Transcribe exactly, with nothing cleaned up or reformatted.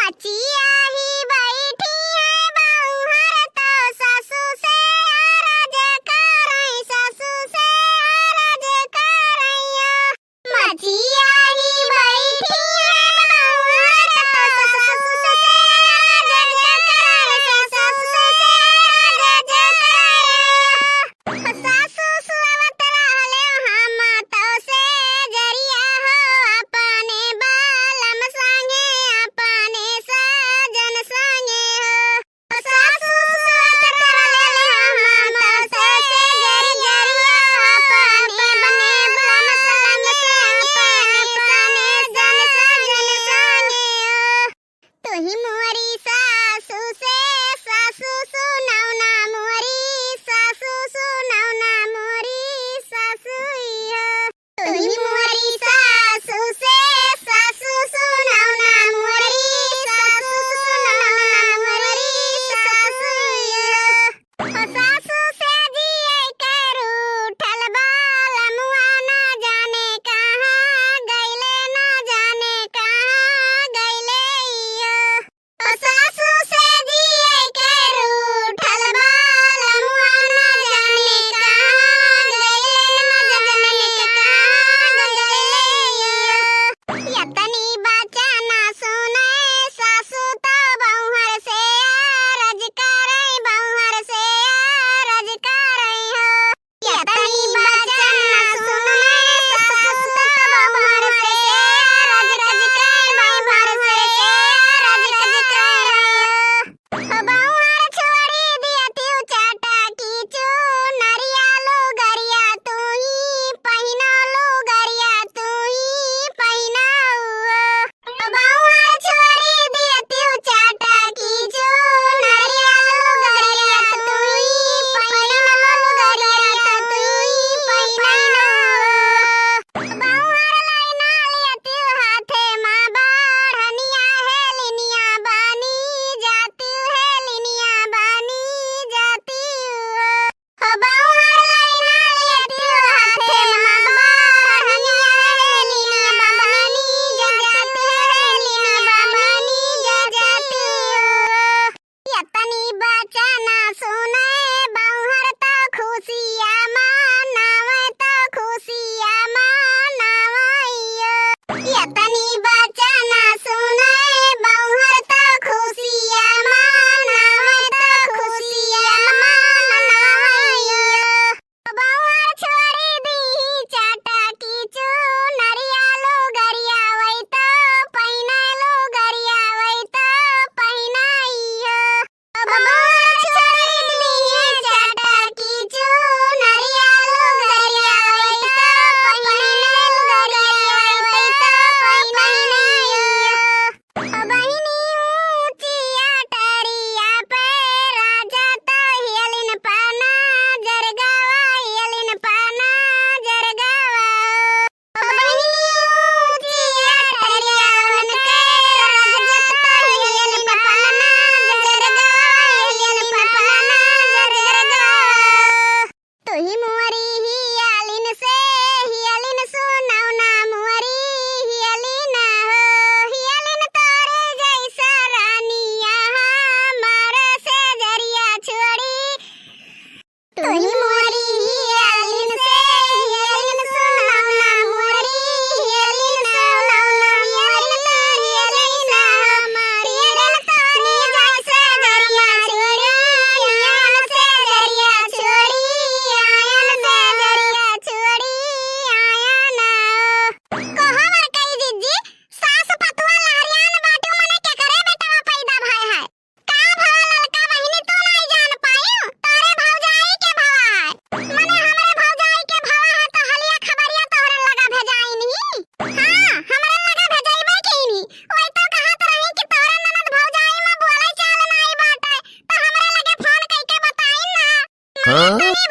मचिया ही बैठी है बउहर तो सासू से अरज करई, सासू से अरज करई। मचिया ही बैठी है बउहर तो सासू से अरज करई, सासू से अरज करई। सासु सुअवत रहले हम तो से जरिया हो, अपने बलम संगे, अपने सजन संगे हो। सासु सुअवत रहले हम तो से जरिया हो, अपने बलम संगे, अपने सजन संगे हो। तुही मोरी सासु से सासु सुनौना मोरी सासु सुनौना मोरी सासु इहो। तुही मोरी सासु से सासु सुनौना मोरी सासु सुनौना मोरी सासु इहो। ओ सासु से जिए के रूठल बलमुआ ना जाने कहाँ गइले, ना जाने कहाँ गइले इहो। ओ सासु से जिए के रूठल बलमुआ ना जाने कहाँ गइले, ना जाने कहाँ गइले इहो। यतनी बचन सुने सासु तो बउहर से अरज करई, बउहर से अरज करई हो। यतनी बचन सुने सासु तो बउहर से अरज करई, बउहर से अरज करई हो। बउहर छोड़ी दियतिउ चाटा की चुनरिया लुगरिया तुही पहिना, लुगरिया तुही पहिना हो। बउहर छोड़ी दियतिउ चाटा की चुनरिया लुगरिया तुही पहिना, लुगरिया तुही पहिना हो। बउहर लइना लियतिउ हाथे मा बाढ़निया हेलिनिया बानी जातिउ, हेलिनिया बानी जातिउ हो। बउहर लइना लियतिउ हाथे मा बाढ़निया हेलिनिया बानी जातिउ, हेलिनिया बानी जातिउ हो। यतनी बचन सुने बउहर तो खुसिया मनावे, तो खुसिया मनावे इहो। यतनी बचन सुने बउहर तो खुसिया मनावे, तो खुसिया मनावे इहो। बउहर छोड़ी दिही चाटा की चुनरिया लुगरिया वही तो पहिना, लुगरिया वही तो पहिना इहो। बउहर छोड़ी दिही चाटा की चुनरिया लुगरिया वही तो पहिना, लुगरिया वही तो पहिना इहो। बहिनी ऊँचिया टरिया पे राजा तो हियलिन पाना जरगावा, हियलिन पाना जरगावा। बहिनी ऊँचिया टरिया उनके राजा तो हियलिन पाना जरगावा, हियलिन पाना जरगावा। तुही मोरी हियालिन से हियालिन सुनौना मोरी हियालिन हो, हियालिन तोरे जैसा रानिया हमार से जरिया छोड़ी। तुही मोरी हियालिन से हियालिन सुनौना मोरी हियालिन सुनौना हियालिन तोरे जैसा हमार हियालिन तोरे जैसा जरिया छोड़ी, हियालिन से जरिया छोड़ी। छोड़ी आया ना। कहो बड़काई जिज्जी, सास पतुआ लहरियान बाटू मने केकरे बेटवा पैदा भय है? का भवा ललका बहिनी तू नाई जान पायू? तोरे भौजाई के भवा है। मने हमरे भौजाई के भवा है तो हलिया खबरिया तोहरे लगा भेजाई नहीं? हाँ, हमरे लगा भेजाइबे की नहीं। वही तो कहत रही कि तोहरे ननद भौजाई में बोले चाल नाई बाटे, तो हमरे लगे फोन कइके बताई ना। हाँ?